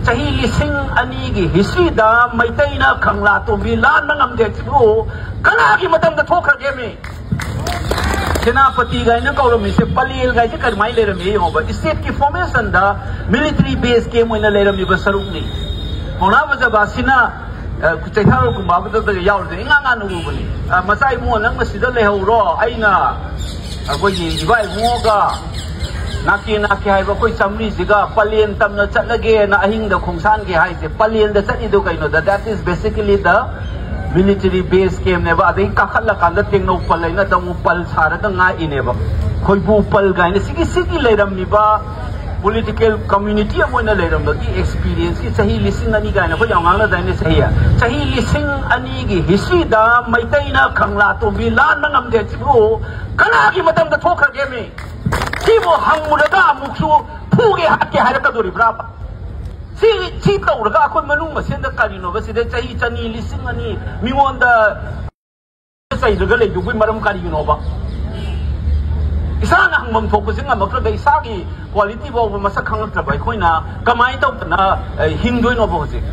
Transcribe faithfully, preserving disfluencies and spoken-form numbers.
ꯆꯍꯤ ꯂꯤꯁꯤꯡ ꯑꯅꯤꯒꯤ ꯍꯤꯁꯇ꯭ꯔꯤꯗ ꯃꯩꯇꯩꯅ ꯀꯪꯂꯥ ꯇꯣꯝꯕꯤ ꯂꯥꯟꯕ ꯉꯝꯗꯦ ꯍꯥꯏꯁꯤꯕꯨ ꯀꯅꯥꯒꯤ ꯃꯇꯝꯗ ꯊꯣꯛꯈ꯭ꯔꯒꯦꯃꯤ? ꯁꯦꯅꯥꯄꯇꯤ ꯀꯥꯏꯅ ꯀꯧꯔꯝꯃꯤꯁꯦ, ꯄꯂꯦꯜ ꯀꯥꯏꯁꯦ ꯀꯃꯥꯏꯅ ꯂꯩꯔꯝꯃꯤ ꯌꯦꯡꯉꯣꯕ꯫ ꯏꯁꯇꯦꯠꯀꯤ ꯐꯣꯔꯃꯦꯁꯟꯗ ꯃꯤꯂꯤꯇꯔꯤ ꯕꯦꯁ ꯀꯦꯝ ꯑꯣꯏꯅ ꯂꯩꯔꯝꯃꯤꯕ ꯁꯔꯨꯛꯅꯤ꯫ ꯄꯥꯎꯅꯥ ꯕ꯭ꯔꯖꯕꯥꯁꯤꯅ, ꯑ, ꯆꯩꯊꯥꯔꯣꯜ ꯀꯨꯝꯕꯥꯕꯗꯒ ꯌꯥꯎꯔꯤꯁꯦ ꯏꯉꯥꯡ ꯉꯥꯟꯅ ꯎꯕꯅꯤ꯫ ꯑ, "ꯃꯆꯥ ꯏꯕꯨꯡꯉꯣ, ꯅꯪꯅ ꯁꯤꯗ ꯂꯩꯍꯧꯔꯣ, ꯑꯩꯅ ꯑꯩꯈꯣꯏꯒꯤ ꯏꯕꯥ ꯏꯕꯨꯡꯉꯣꯒ ꯅꯥꯀꯦ ꯅꯥꯀꯦ ꯍꯥꯏꯕ ꯑꯩꯈꯣꯏ ꯆꯥꯃꯔꯤꯁꯤꯒ ꯄꯂꯦꯟ ꯇꯝꯅ ꯆꯠꯂꯒꯦꯅ ꯑꯍꯤꯡꯗ ꯈꯣꯡꯁꯥꯟꯒꯦ" ꯍꯥꯏꯁꯦ꯫ ꯄꯂꯦꯟꯗ ꯆꯠꯂꯤꯗꯣ ꯀꯩꯅꯣꯗ, that is basically the military base campꯅꯦꯕ꯫ ꯑꯗꯩ ꯀꯥꯈꯠꯂꯀꯥꯟꯗ ꯇꯦꯡꯅꯧꯄꯜ ꯍꯥꯏꯅ ꯇꯃꯨꯛ ꯄꯜ ꯁꯥꯔꯒ ꯉꯥꯛꯏꯅꯦꯕ꯫ ꯈꯣꯏꯕꯨ ꯄꯜ ꯀꯥꯏꯅ ꯁꯤꯒꯤ, ꯁꯤꯒꯤ ꯂꯩꯔꯝꯃꯤꯕ ꯄꯣꯂꯤꯇꯤꯀꯦꯜ ꯀꯝꯃ꯭ꯌꯨꯅꯤꯇꯤ ꯑꯃ ꯑꯣꯏꯅ ꯂꯩꯔꯝꯕꯒꯤ ꯑꯦꯛꯁꯄꯤꯔꯤꯌꯦꯟꯁꯀꯤ ꯆꯍꯤ ꯂꯤꯁꯤꯡ ꯑꯅꯤ ꯀꯥꯏꯅ ꯑꯩꯈꯣꯏ ꯌꯥꯝ ꯉꯥꯡꯅꯗꯥꯏꯅꯦ ꯆꯍꯤ? ꯆꯍꯤ ꯂꯤꯁꯤꯡ ꯑꯅꯤꯒꯤ ꯍꯤꯁꯇ꯭ꯔꯤꯗ ꯃꯩꯇꯩꯅ ꯀꯪꯂꯥ ꯇꯣꯝꯕꯤ ꯂꯥꯟꯕ ꯉꯝꯗꯦ ꯍꯥꯏꯁꯤꯕꯨ ꯀꯅꯥꯒꯤ ꯃꯇꯝꯗ ꯊꯣꯛꯈ꯭ꯔꯒꯦꯃꯤ? ꯁꯤꯕꯨ ꯍꯪꯉꯨꯔꯒ ꯑꯃꯨꯛꯁꯨ ꯐꯨꯒꯦ ꯍꯥꯠꯀꯦ ꯍꯥꯏꯔꯛꯀꯗꯣꯔꯤꯕ꯭ꯔꯥꯕ? ꯁꯤ, ꯁꯤ ꯇꯧꯔꯒ ꯑꯩꯈꯣꯏ ꯃꯅꯨꯡ ꯃꯁꯦꯟꯗ ꯀꯔꯤꯅꯣꯕ? ꯁꯤꯗ ꯆꯍꯤ ꯆꯅꯤ, ꯂꯤꯁꯤꯡ ꯑꯅꯤ ꯃꯤꯉꯣꯟꯗ ꯆꯩꯔꯒ ꯂꯩꯗꯨꯕꯒꯤ ꯃꯔꯝ ꯀꯔꯤꯒꯤꯅꯣꯕ? ꯏꯁꯥꯅ ꯍꯪꯐꯝ ꯊꯣꯛꯄꯁꯦ ꯉꯝꯃꯛꯇ꯭ꯔꯒ, ꯏꯁꯥꯒꯤ ꯀ꯭ꯋꯥꯂꯤꯇꯤ ꯐꯥꯎꯕ ꯃꯁꯛ ꯈꯪꯉꯛꯇ꯭ꯔꯕ ꯑꯩꯈꯣꯏꯅ ꯀꯃꯥꯏꯅ ꯇꯧꯗꯅ, ꯑ, ꯍꯤꯡꯗꯣꯏꯅꯣꯕ ꯍꯧꯖꯤꯛ?